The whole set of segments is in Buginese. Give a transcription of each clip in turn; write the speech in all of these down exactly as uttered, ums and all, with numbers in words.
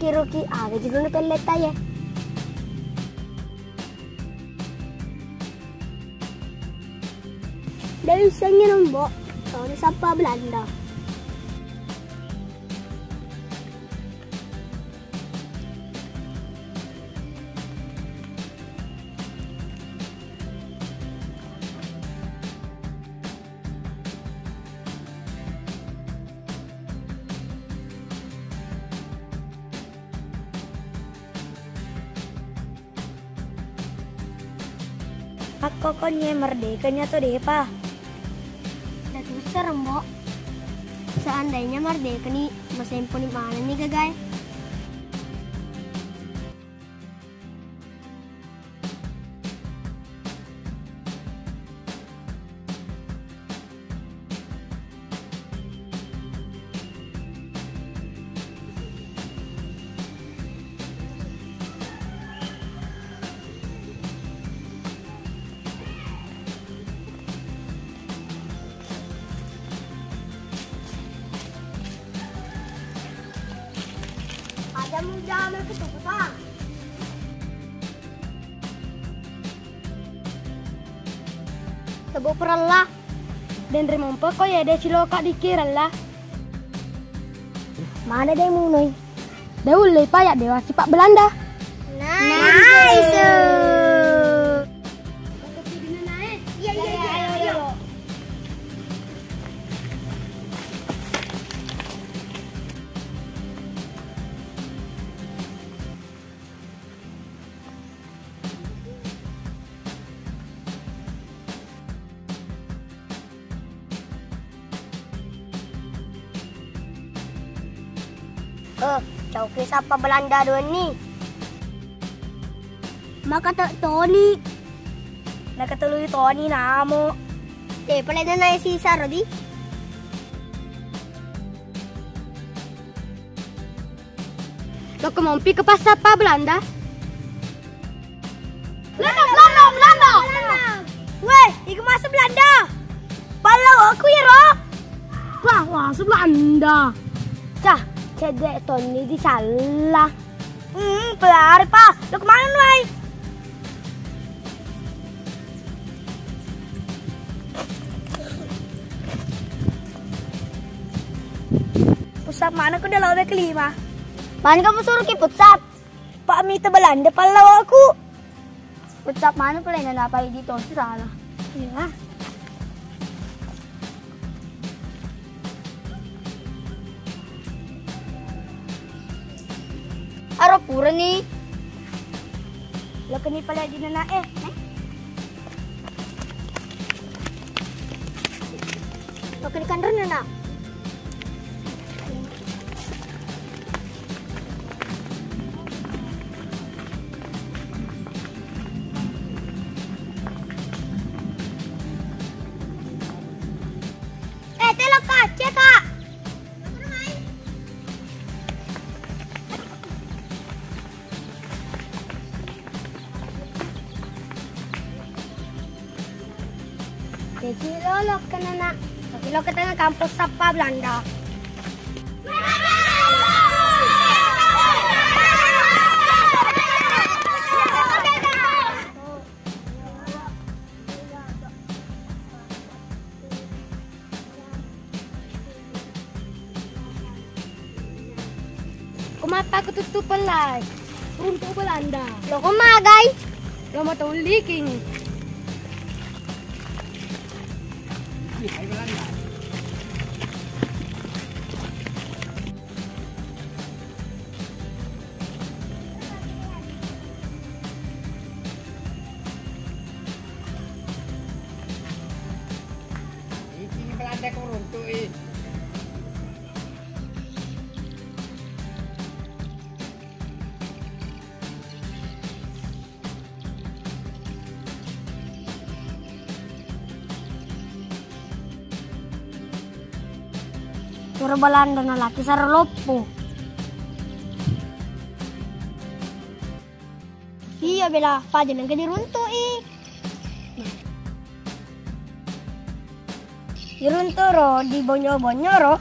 Kiruki aga jiguna telletta ye. Dewi sengi nombo, toni sappa Belanda. Makkokoni merdekani atau depa? Datusa rembo. Seandainya merdekani, masemponi manenni gagae. Aja mujama ketukutan. Tebo perella. Denre mompo ko ya de siloka dikirella. Mana de munoi? De ulle payak dewa sipak Belanda. Nice. Iya, iya, iya, iya. Eh, cauki sappa Belanda duanni. Maka tak Toni. Nakatelui Toni namo. Eh, pale nana sisa rodi. Lokko mompi ke passappa Belanda. Belanda, Belanda, Belanda. Weh, iku masuk Belanda. Pallawaku ya, Ro. Wah, masuk Belanda. Cah, cedde Toni di salah. Hmm, pelari, Pa. Lo kemana, Wai? Pusat mana ku dalam kelima? Mana kamu suruh ki pusat? Pak mita Belanda pallawaku. Pusat mana pula yang apa di Toni salah? Iya. Aro purani. Lokani pale di nana eh. Lokani kanrena, Nak. Eh, telo kaca, Kak. Jadi lolo kena nak. Tapi lo ke tengah kampus sappa Belanda. Ko mappa ko tuttu pellai. Runtu Belanda. Lo ko magai? Lo mata ulliking. Iki Belanda ko runtu'i. Pura Belanda nalaki saro loppo. Iya bela, paja nengka diruntu'i. Dirunturo, dibonyo-bonyoro.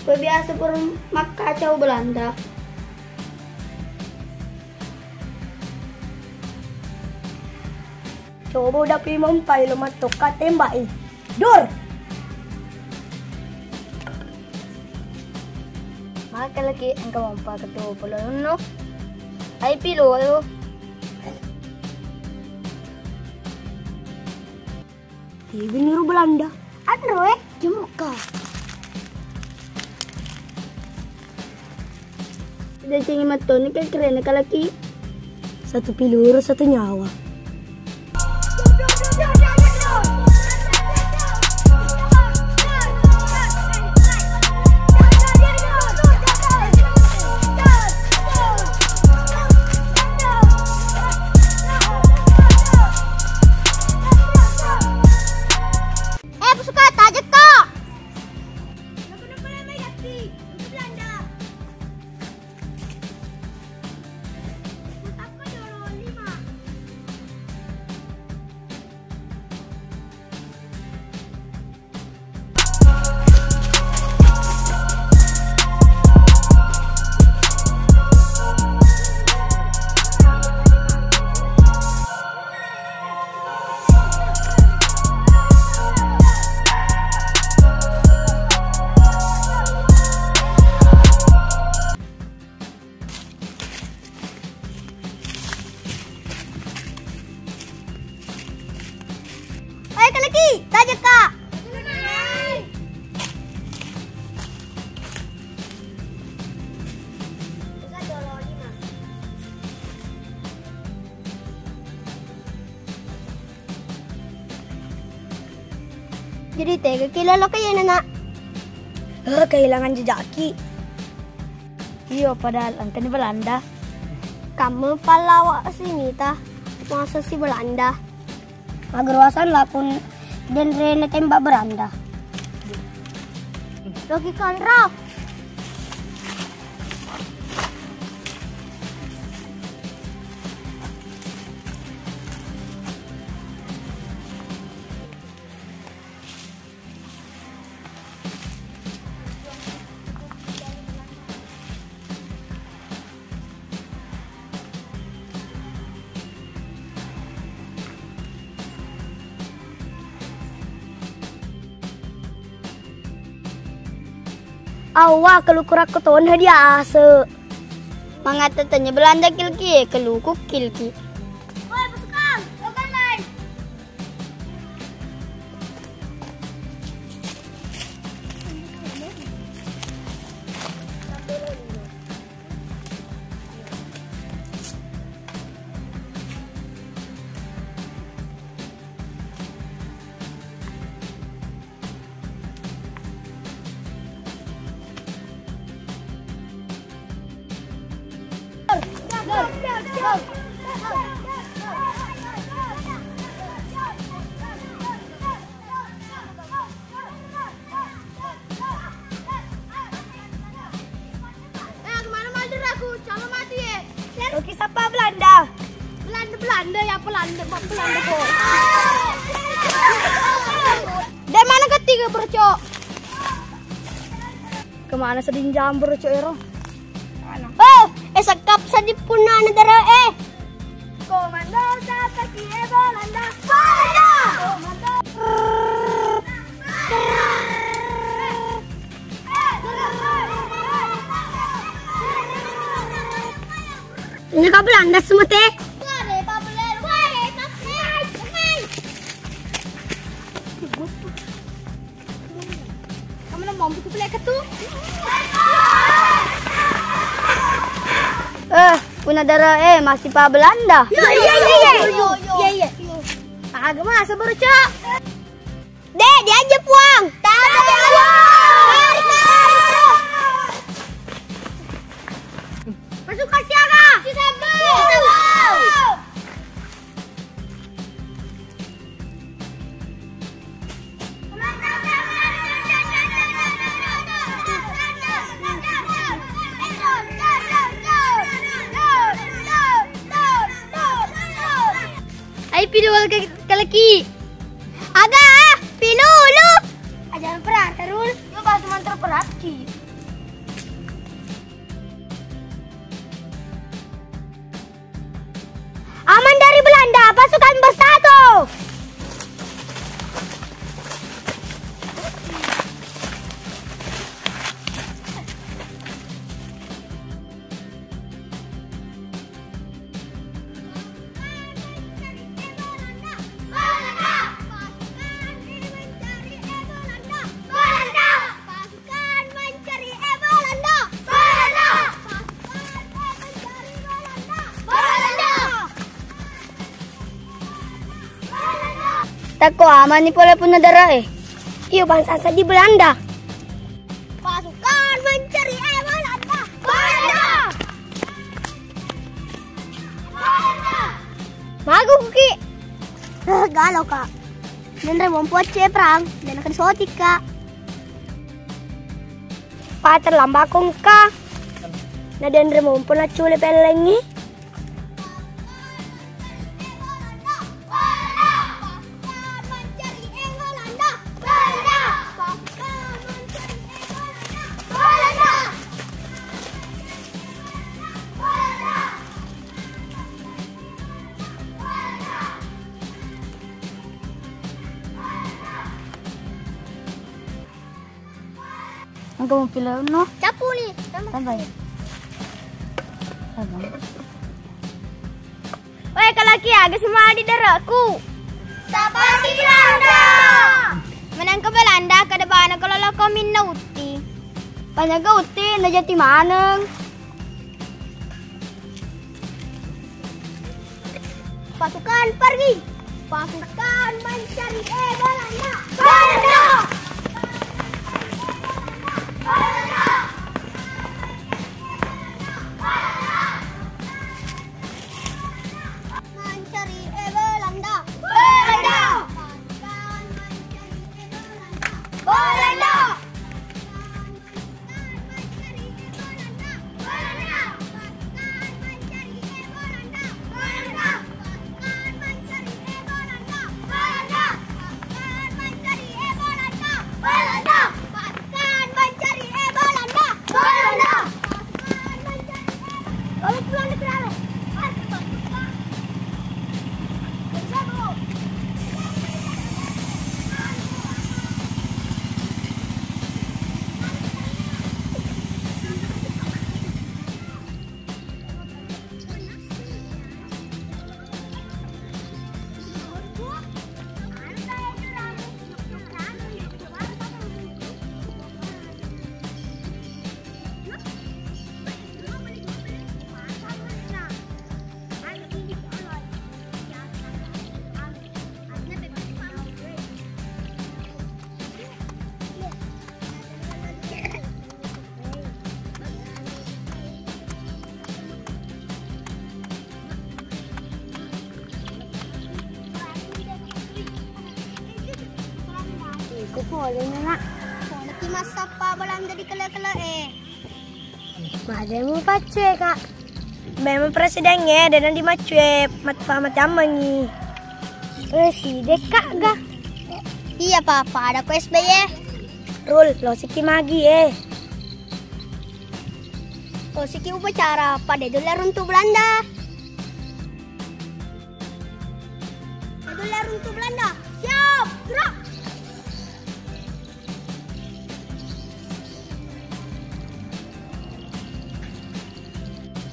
Biasa pura makkacau Belanda. Coba udah pi mompai lo mattokka tembak i. Dur. Maka lagi engka mompa ketua pulau no. Ai pilo ayo. Tiwi niru Belanda. Anro e, jemurka. Decengi mattoni ke kerene kalaki. Satu peluru, satu nyawa. Eh, pasukan, tajekka! Ayo, kalaki, tajekka. Jadi tega ki lolo ke iyana, Nak? Eh, kehilangan jejakki. Iyo, padahal engkani Belanda. Kamu pallawa sini ta, masa si Belanda? Mageruasan lapun denre na tembak Belanda. Loki Konro. Awwa, kelukurakko tona diase. Mangatte tanya Belanda kilki, keluku kilki. Woi, pasukan, lo kan lain. Eh, kemana mader aku? Calon mati ya. Oke, siapa Belanda? Belanda, Belanda ya, Belanda, Belanda kok. Dari mana ketiga, Bro, Cok? Kemana seding jambur, Cok, ero? Oh, eh, sekap sedih punna negara, eh. Komando Sataki e Belanda. Belanda! Komando. Ini kau Belanda semua teh. Kamu nang mampu ku pelek tu. Eh, punna dara, eh, masih pa Belanda. Iya, iya, iya, iya. Iya, iya. Agak masa baru, Cok. Dek, diaja puang. Tahu, Puang. Pasukan siaga. Siap, Bang. Siap, Bang. Ai pilu ke-, keleki. Aga, pilu lu. Aja perang terus. Yo bahasa mantra perang ki. Takko amani pole punna darae. Iyo bangsa di Belanda. Pasukan mencari, eh, Belanda. Belanda. Belanda. Magu kuki. Eh, galo, Kak. Denre mompo acce perang, dan akan sotik, Kak. Pater lambakong, Kak. Na denre mompo na cule pellengi. Engka mupilauno? Cappu ni. Tambah. Tambah. Weh, kalaki aga semua di daraku. Sapati Belanda. Menang ke Belanda, kada bana kalau loko minna utti. Panjaga utti, najati maneng. Pasukan pergi. Pasukan mencari, eh, Belanda. Belanda. Mencari, eh, Belanda. Belanda. Pasukan mencari, eh, Belanda. Belanda. Iko pole, Nak. Pole ki massappa Belanda di kele-kele e. Mademu pacce, Kak. Memang presiden e, dena di macce, mat-, pamate ammengi. Presiden, Kak, ga? Iya, Papa, ada ku S B Y. Rul, lo siki magi e. Lo siki upacara, pada dulu runtu Belanda. Pada dulu runtu Belanda. Siap, gerak.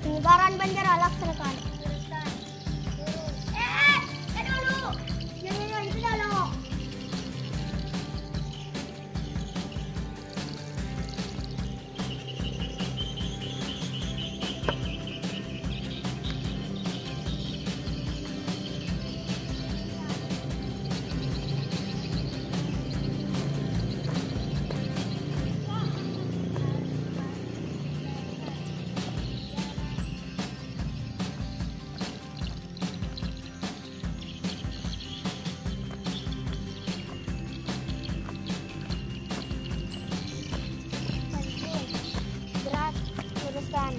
Pengibaran bendera laksanakan. Luruskan. Lurus. Eh, eh, ke dulu. Ya, ya, ya, itu dulu. Gerak, luruskan.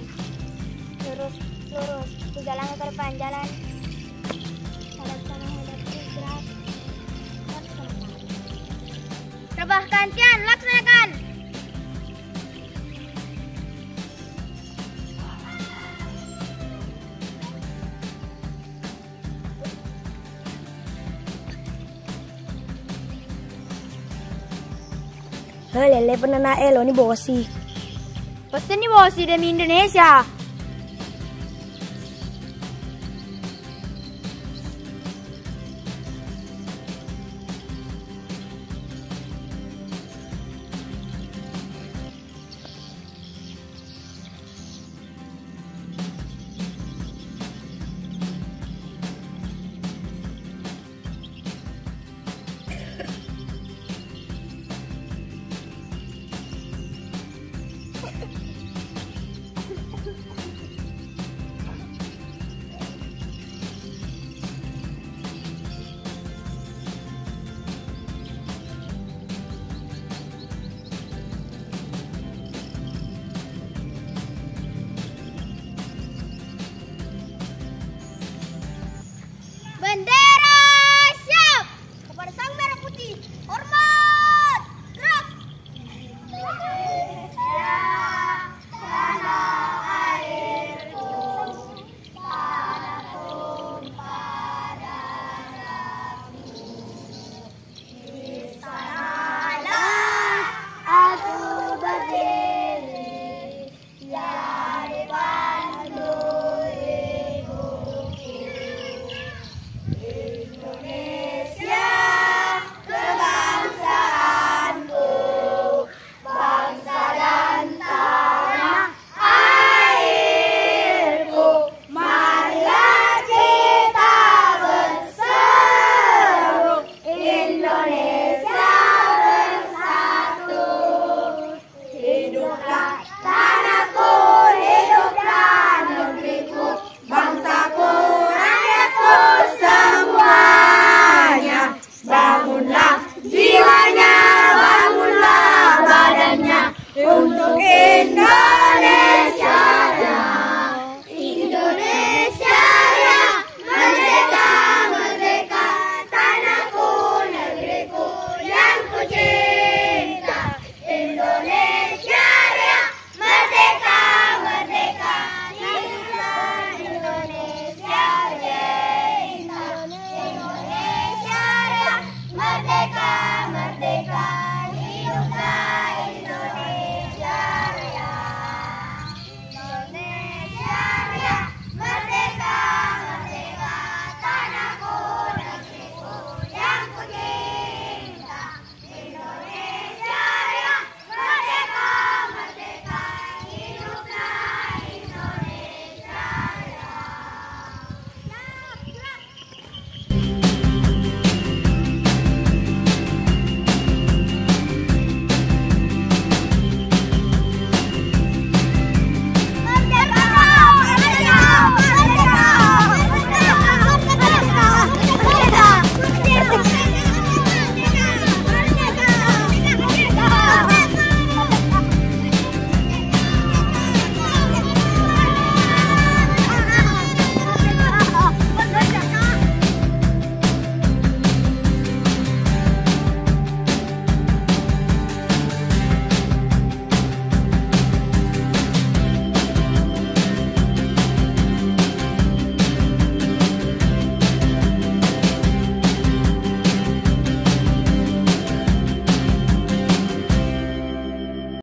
Lurus, lurus. Tiga langkah ke depan, jalan. Hadap sana, hadap kiri, gerak. Laksanakan. Rebah gantian, laksanakan. He, lele pennana e, loni bosi. Pesenni bosi demi Indonesia.